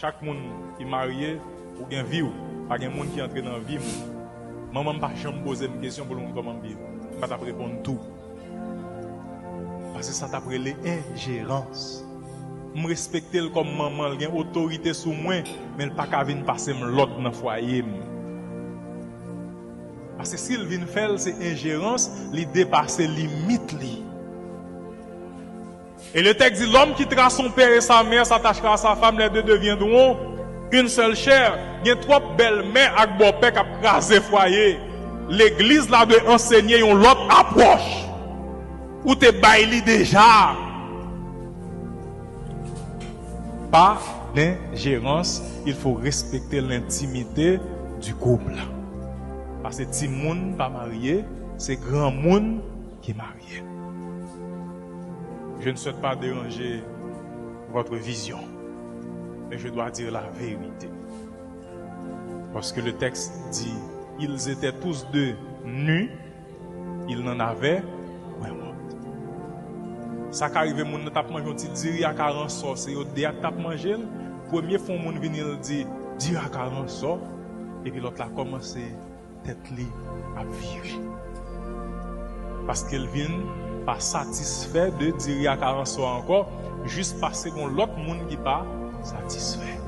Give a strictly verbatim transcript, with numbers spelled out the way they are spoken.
Chak moun ki marye, ou gen vi w. Pa gen moun ki antre nan vi m. Manman m pa janm poze m kesyon pou l konn kòman m viv. M pa t ap reponn tou. Paske sa t ap rele enjerans. M respekte l kòm manman, l gen otorite sou mwen, men l pa ka vin pase m lòd nan fwaye m. Paske si l vin fè l, se enjerans, li depase limit li. Et le texte dit, l'homme quittera son père et sa mère, s'attachera à sa femme, les deux deviendront une seule chair. Gen twòp bèlmè ak bòpè k ap kraze fwaye. Legliz la dwe ansenye yon lòt apwòch. Ou te bay li deja. Pa enjerans, il faut respecter l'intimité du couple. Paske timoun pa marye, se granmoun ki marye. Je ne souhaite pas déranger votre vision, mais je dois dire la vérité. Parce que le texte dit, ils étaient tous deux nus, ils n'en avaient point honte. Sa ka rive moun nan t ap manje yon ti diri ak aransò, se yo de a t ap manje l. Premye fwa yon moun vini, l di, diri ak aransò, epi lòt la kòmanse tèt li ap vire. Paske l vin pa satisfè de diri ak aransò a ankò, jis paske gon lòt moun ki pa satisfè.